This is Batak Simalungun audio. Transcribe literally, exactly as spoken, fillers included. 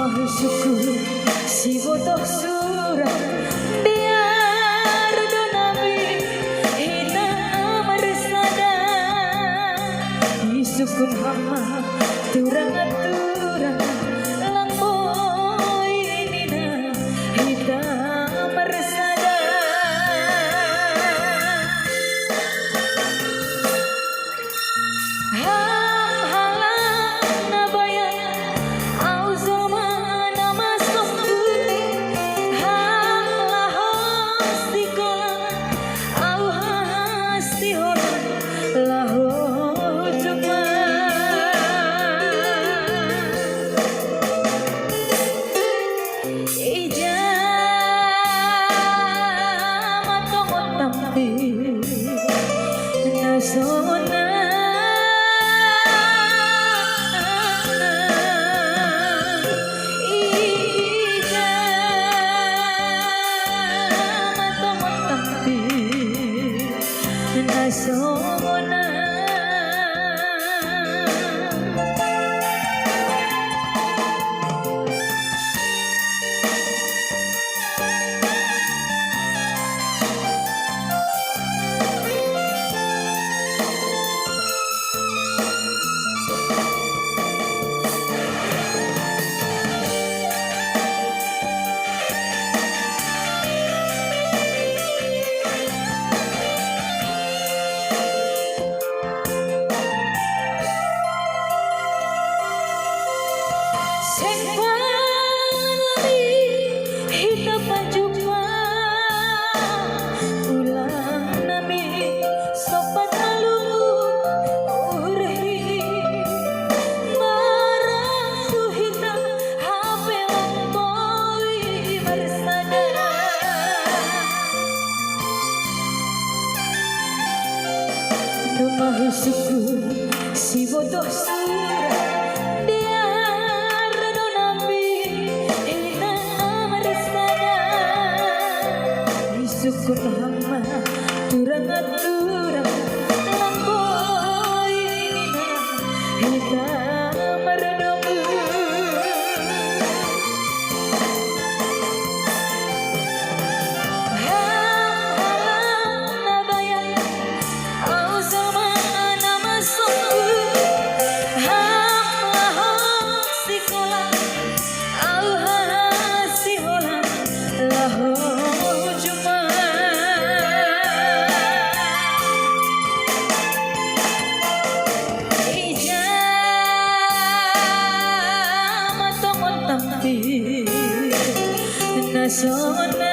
Suku si botoh surang, biar do nami hita marsada. Isukun hama turang-turang, lang boi nina hita marsada. Ham halang na bayan, au jolma na masombu. Ham laho sikola, au hahasti holan laho jumpa. Ija ma tongon tampi na sonang. Ija ma tongon tampi na sonang. Seng pala hita pajumpa, ulang nami sopat malungun urhi. Marangkuh hita hape lang boi marsada. Numa husukun si botoh surang, biar do nami hita marsada. Isukun hama turang-turang, lang boi nina hita mardomu. Ham halang na bayan, au jolma na masombu. Ham laho sikola, au hahasti holan laho jumpa. Ija ma tongon tampi na sonang.